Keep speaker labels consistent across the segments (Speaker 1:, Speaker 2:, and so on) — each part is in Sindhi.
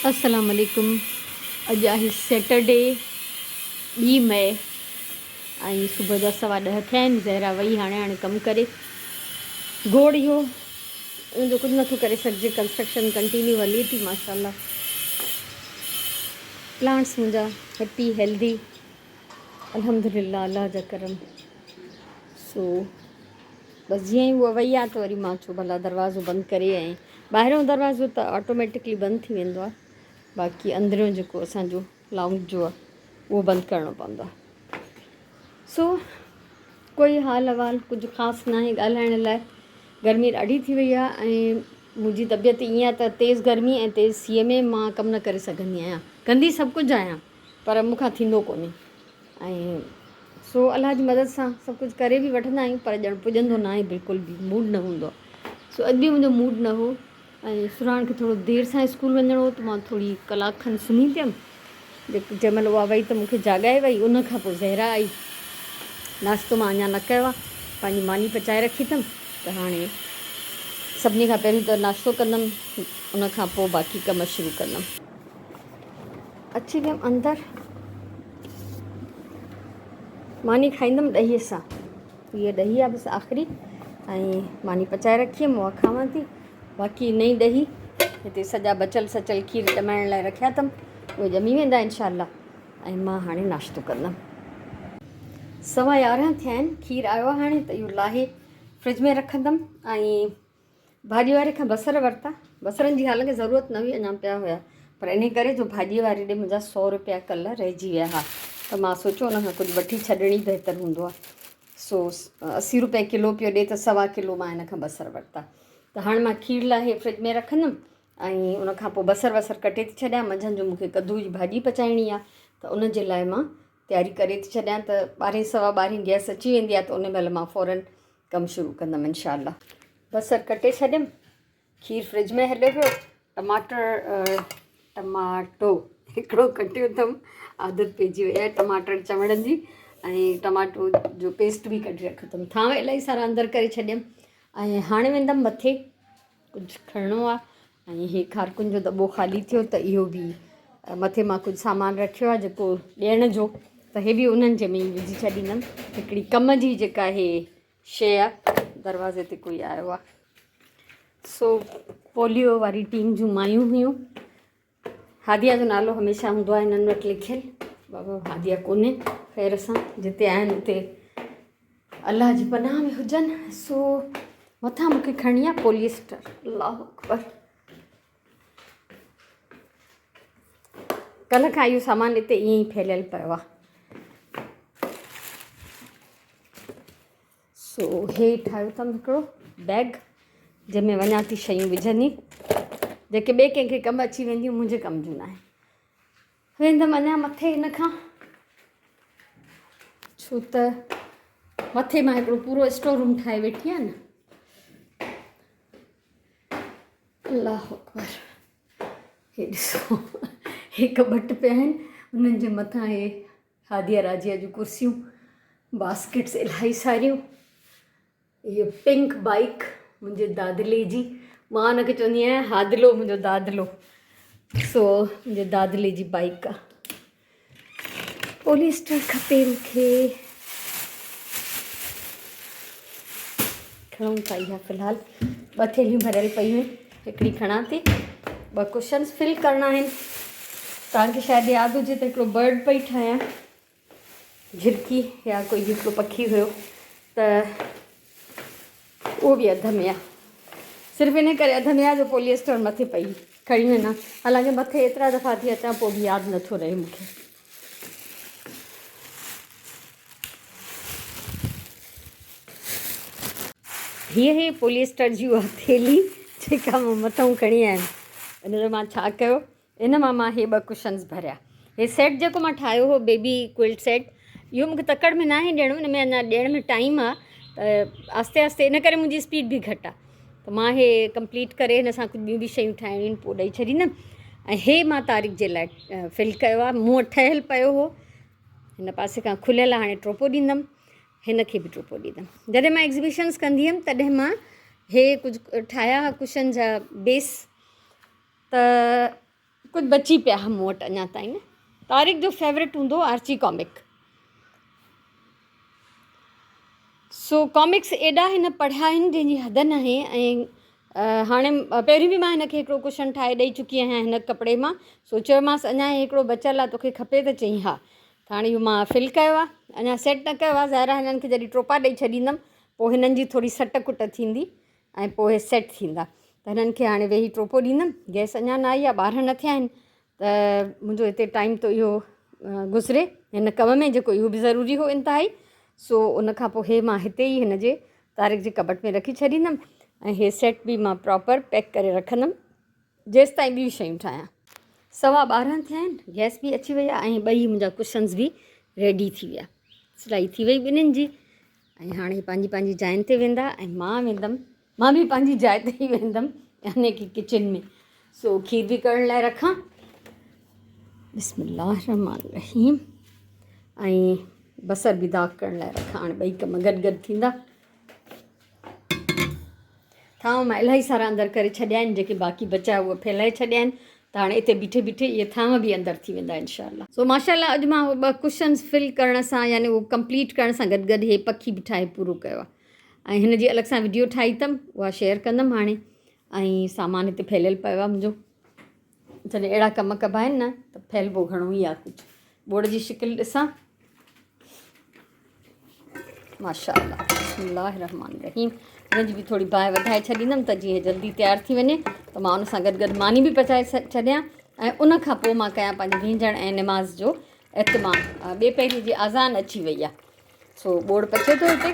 Speaker 1: السلام عليڪم اڄ آهي سيٽرڊي ٻي مئي ۽ صبح جا 10:15 ٿيا آهن. زهرا وئي هاڻي هاڻي ڪم ڪري. گوڙ اهو ان جو ڪجهه نٿو ڪري سگهجي. ڪنسٽرڪشن ڪنٽينيو هلي ٿي ماشاء الله. پلانٽس منهنجا هيپي هيلدي الحمدلله الله جا ڪرم. سو بس جيئن ئي هوء وئي آ ته وري مان چيو ڀلا دروازو بند ڪري ۽ ٻاهريون دروازو ته آٽوميٽڪلي بند ٿي ويندو آ باقي اندريون جيڪو اسان جو لائونج جو آ اهو بند ڪرڻو پوندو آ. سو ڪوئي حال احوال ڪجهه خاص ناهي ڳالهائڻ لاء. گرمي ڏاڍي ٿي وئي آ ۽ منهنجي طبيعت ائين آ ته تيز گرمي ۽ تيز سيء ۾ مان ڪم نه ڪري سگهندي آهيان. ڪندي سڀ ڪجهه آهيان پر مون کان ٿيندو ڪونهي ۽ سو الله جي مدد سان سڀ ڪجهه ڪري به وٺندا آهيون پر ڄڻ پڄندو نه آهي بلڪل به موڊ نه هوندو آهي. سو اڄ به منهنجو موڊ نه هو ۽ سرهاڻ کي ٿورو دير سان اسڪول وڃڻو هو ته مان ٿوري ڪلاڪ کن سمهي پيم. جنهن مهل اها وئي ته مون کي جاڳائي وئي. ان کان پوء زهرا آئي. ناشتو مان اڃا نه ڪيو آهي. پنهنجي ماني پچائي رکي اٿم ته هاڻي سڀني کان پهريون ته ناشتو ڪندم ان کان پوء باقي ڪم شروع ڪندم. اچي ويم اندر. ماني کائيندم ڏهي سان. هيء ڏهي آهي بس آخري ۽ ماني پچائي رکي هيم اها کاوان ٿي. باقي نئين ڏهي هتي سڄا بچل سچل کير ڄمائڻ لاء رکيا اٿم اهي ڄمي ويندا انشاء الله ۽ مان هاڻي ناشتو ڪندم. 11:15 ٿيا آهن کير آيو آهي هاڻي ته اهو لاهي فرج ۾ رکندم ۽ ڀاڄي واري کان بصر ورتا. بصرن جي حالانڪه ضرورت نه هئي اڃا پيا هيا پر انهي ڪري جو ڀاڄي واري ڏي منهنجا سو روپيا ڪلهه رهجي ويا ها ته مان سوچيو ان کان ڪجهه وٺي ڇڏڻ ئي بهتر هوندو آهي. سو 80 روپيا ڪلو پيو ڏي ته سوا ڪلو مان هن کان بصر ورتا. ته هاڻي مان کير لاهي فرج ۾ رکندم ۽ ان کان پوء بصر وصر ڪٽي ٿي ڇڏيان. منجهند جو مون کي ڪدو جي ڀاڄي پچائڻي آهي ته ان جي لاء مان تياري ڪري ٿي ڇڏيان ته ٻارهين سوا ٻارهين گئس اچي ويندي آهي ته ان مهل مان فورن ڪم شروع ڪندم انشاء الله. بصر ڪٽي ڇڏيم، کير فرج ۾ هليو ويو، ٽماٽر ٽماٽو هڪڙو ڪٽيو اٿم، عادت پئجي وئي آهي ٽماٽر چوڻ جي ۽ ٽماٽو جو پيسٽ به ڪڍي رکيو اٿم. ٿانو الاهي سارا اندر ڪري ڇڏيم ۽ هاڻي ويندم مٿي ڪجهه کڻڻو آهي ۽ هي کارڪن جو دٻو خالي ٿيو ته اهو به مٿي مان ڪجهه سامان رکيو آهي جيڪو ڏيڻ جو ته هي به انهن جي ۾ ئي وجهي ڇڏيندم. هڪڙي ڪم جي جيڪا هي شيء آهي. دروازي تي ڪوئي آيو آهي. سو پوليو واري ٽيم جون مايون هيون. هاديه جو نالو هميشه هوندو آهي هنن وٽ لکيل. بابا هاديه ڪونهي خير سان جتي آهن اتي الله جي پناهه ۾ هجن. سو مٿان مون کي کڻڻي آهي پوليسٽر. الله اڪبر. ڪلهه کان اهو سامان هتي ائين ئي ڦهليل پيو آهي. سو هي ٺاهيو اٿم هڪڙو بيگ جنهن ۾ وڃان ٿي شيون وجهندي جيڪي ٻئي ڪنهن کي ڪم اچي وينديون منهنجي ڪم جون ناهن. ويندم اڃا مٿي هن کان ڇو ته مٿي مان هڪڙو پورو اسٽور روم ٺاهي ويٺي آهيان نه. الله اڪبر هي ڏسو هي ڪٻٽ پيا آهن انهن جي مٿان هي هاديه راجيه جون ڪرسيون باسڪيٽس الاهي ساريون. اهو پنڪ بائيڪ منهنجي دادلي جي، مان ان کي چوندي آهيان هادلو منهنجو دادلو، سو منهنجي دادلي جي بائيڪ آ. پوليسٽر کپي مون کي، کڻون ٿا اها في الحال. ٻه ٿيلهيون ڀريل پيون آهن، هڪڙي کڻان ٿي. ٻه ڪشنس فل ڪرڻا آهن. توهان کي شايد ياد هجي ته هڪڙو برڊ پئي ٺاهيان. جهرڪي يا ڪوئي هڪڙو پکي هيو ته اهو به اڌ ۾ آ. صرف ان ڪري اڌ ۾ آ جو پوليسٽر مٿي پئي کڻي وڃان. حالانڪه مٿي ايترا دفعا ٿي اچان پوء به ياد نٿو رهي مون کي. هيء هي پوليسٽر جي اها ٿيلهي جيڪا مان مٿئون کڻي آيم. ان جو مان ڇا ڪيو ان مان مان هي ٻه ڪشنز ڀريا. هي سيٽ جيڪو مان ٺاهيو هو بيبي ڪوئلٽ سيٽ اهو مونکي تڪڙ ۾ ناهي ڏيڻو ان ۾ اڃا ڏيڻ ۾ ٽائيم آ ته آهستي آهستي ان ڪري منهنجي اسپيڊ به گهٽ آ ته مان هي ڪمپليٽ ڪري هن سان ڪجهه ٻيون به شيون ٺاهڻيون آهن پوء ڏئي ڇڏيندم ۽ هي مان طارق جي لاء فل ڪيو آ مون وٽ ٺهيل پيو هو هن پاسي کان کليل آ هاڻي ٽوپو ڏيندم هن کي به ٽوپو ڏيندم. جڏهن مان ايگزيبيشنس ڪندي هيم تڏهن مان هي ڪجهه ٺاهيا ها ڪشن جا بيس ته ڪجهه ڪجهه بچي پيا مون وٽ اڃا تائين. طارق جو فيورٽ هوندو هو آرچي ڪامڪ. سو ڪامڪس ايڏا هن پڙهيا آهن جنهن جي حد ناهي ۽ هاڻي پهريون به مان هن کي هڪڙو ڪشن ٺاهي ڏئي چڪي آهيان هن ڪپڙي مان. سو چيومانس اڃا هي هڪڙو بچيل آهي توکي کپي ته چئين ها. ته هاڻي اهو مان فل ڪيو آهي اڃا سيٽ نه ڪيو آهي ظاهر آهي هنن کي جڏهن ٽوپا ڏئي ڇڏيندم پوء هنن جي ٿوري سٽ ڪٽ ٿيندي ۽ پوء اهي سيٽ ٿيندا ته هنن کي هاڻي ويهي ٽوپو ڏيندم. گئس اڃا نه آئي آهي 12 نه ٿيا آهن ته منهنجو هتي ٽائيم ٿو اهو گذري هن ڪم ۾ جيڪو اهو به ضروري هو انتهائي. سو ان کان پوء هي مان هتي ئي هن جي طارق جي ڪٻٽ ۾ رکي ڇڏيندم ۽ هي سيٽ به مان پراپر پيڪ ڪري رکندم جيستائين ٻيون شيون ٺاهيان. 12:15 ٿيا آهن، گئس به اچي وئي آهي ۽ ٻئي منهنجا ڪشنز به ريڊي ٿي ويا. سلائي ٿي وئي ٻنهين جي ۽ هاڻي هي پنهنجي پنهنجي جاين تي ويندا ۽ مان ويندم، مان به پنهنجي جاء تي ئي ويندم يعني ڪي ڪچن ۾. سو کير به ڪرڻ لاء رکان. بسم الله الرحمن الرحيم. ۽ بصر به داغ ڪرڻ لاء رکان. هاڻي ٻئي ڪم گڏ گڏ ٿيندا. ٿانو مان الاهي سارا اندر ڪري ڇڏيا آهن، جيڪي باقي بچا اهي ڦهلائي ڇڏيا آهن ته هاڻي اتي بيٺي بيٺي اهي ٿانو به اندر ٿي ويندا انشاء الله. سو ماشاء الله اڄ مان اهي ٻه ڪشنز فل ڪرڻ سان يعني اهو ڪمپليٽ ڪرڻ سان گڏ گڏ هي پکي به ٺاهي پورو ڪيو آهي ۽ هن جي الڳ سان وڊيو ٺاهي اٿم اها شيئر ڪندم هاڻي. ۽ سامان هتي ڦهليل پيو آهي منهنجو. جڏهن اهڙا ڪم ڪبا آهن نه ته ڦهلبو گهڻو ئي آهي. ڪجهه ٻوڙ جي شڪل ڏسان. ماشاء الله بسم الله الرحمن الرحيم. هن جي به ٿوري باهه وڌائي ڇڏيندم ته جيئن جلدي تيار ٿي وڃي ته مان ان سان گڏ گڏ ماني به پچائي ڇڏيان ۽ ان کان پوء مان ڪيان پنهنجي وهنجڻ ۽ نماز جو اهتمام. ٻي پهري جي اذان اچي وئي آهي سو ٻوڙ پچي ٿو هتي.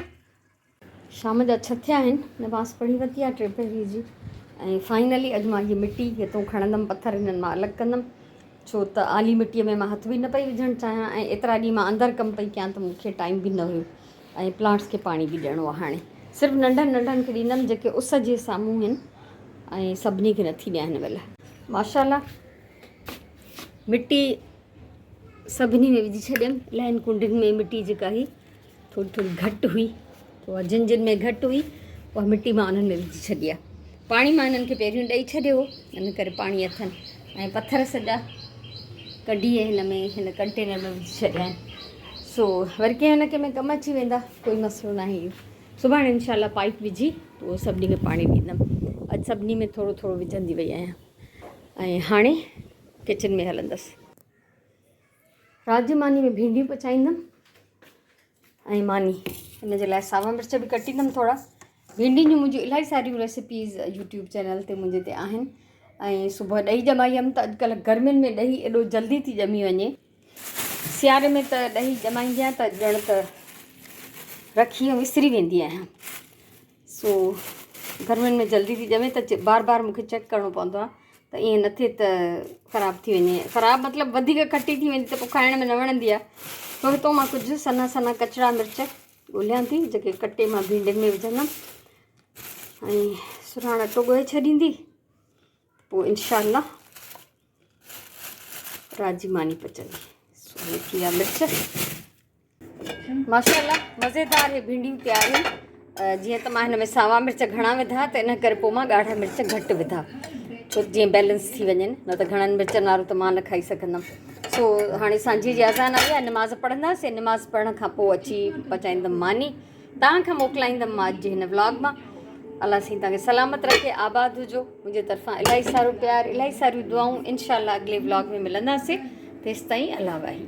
Speaker 1: شام جا 6 ٿيا آهن، نماز پڙهي ورتي آهي ٽي پهري جي ۽ فائنلي اڄ مان هي مٽي هتون کڻندم، پٿر هنن مان الڳ ڪندم ڇو ته آلي مٽيء ۾ مان هٿ به نه پئي وجهڻ چاهيان ۽ ايترا ڏينهن مان اندر ڪم پئي ڪيان ته مون کي ٽائيم به نه هيو ۽ پلانٽس کي پاڻي به ڏيڻو آهي. هاڻي صرف ننڍن ننڍن کي ڏيندم جيڪي اس جي سامهون آهن ۽ سڀني کي نٿي ڏيان هن مهل. ماشاء الله مٽي سڀني ۾ وجهي ڇڏيم، الاهين ڪنڊين ۾ مٽي جيڪا هئي ٿوري ٿوري گهٽ هئي ته اها جن جن ۾ گهٽ هئي اها مٽي مان انهن ۾ وجهي ڇڏي آهي. پاڻي مان انهن کي پهريون ڏئي ڇڏيو هو ان ڪري پاڻي اٿن ۽ پٿر سڄا ڪڍي هن ۾ هن ڪنٽينر ۾ وجهي ڇڏيا آهن. سو وري ڪنهن نه ڪنهن ۾ ڪم اچي ويندا، ڪوئي مسئلو ناهي اهو. سڀاڻي انشاء الله پائپ وجهي پوء سڀني کي پاڻي ڏيندم. اڄ سڀني ۾ ٿورو ٿورو وجهندي وئي آهيان ۽ هاڻي ڪچن ۾ هلندس. رات جي ماني ۾ ڀينڊيون پچائيندم ۽ ماني ان جي لاء ساوا مرچ به ڪٽيندم ٿورا. ڀينڊين جون منهنجون الاهي ساريون ريسيپيز يوٽيوب چينل تي منهنجي تي آهن ۽ صبح ڏهي ڄمائي هيم ته اڄڪلهه گرمين ۾ ڏهي ايڏو جلدي ٿي ڄمي وڃي. سياري ۾ ته ڏهي ڄمائيندي آهيان ته ڄڻ ته رکي ۽ وسري ويندي آهيان. سو گرمين ۾ جلدي ٿي ڄمي ته بار بار مونکي چيڪ ڪرڻو پوندو آهي ته ائين نه ٿئي ته خراب ٿي وڃي. خراب مطلب وڌيڪ کٽي ٿي ويندي ته پوء کائڻ ۾ نه وڻندي آهي. پوء هتو مان ڪجهه سنها سنها ڪچڙا مرچ ڳوليان ٿي جيڪي ڪٽي مان ڀينڊين ۾ وجهندم ۽ سرهاڻ اٽو ڳوهي ڇڏيندي پوء انشاء الله رات جي ماني پچندي. سو هي ٿي ويا مرچ. ماشاء الله مزيدار هي ڀينڊيون تيار آهن. جيئن ته مان هن ۾ ساوا مرچ گهڻا وڌا ته ان ڪري پوء مان ڳاڙها مرچ گهٽ وڌا ڇو جيئن بيلنس ٿي وڃن، نه ته گهڻن مرچن وارو ته مان نه کائي سگهندم. سو هاڻي سانجهي جي اذان آئي آهي، نماز پڙهنداسين، نماز پڙهڻ کان پوء اچي پچائيندم ماني. توهان کان موڪلائيندم مان اڄ جي هن ولاگ مان. الله سائين توهان کي سلامت رکي، آباد هجو. منهنجي طرفان الاهي سارو پيار، الاهي ساريون دعائون. انشاء الله اڳلي ولاگ ۾ ملنداسين، تيستائين الله واهي.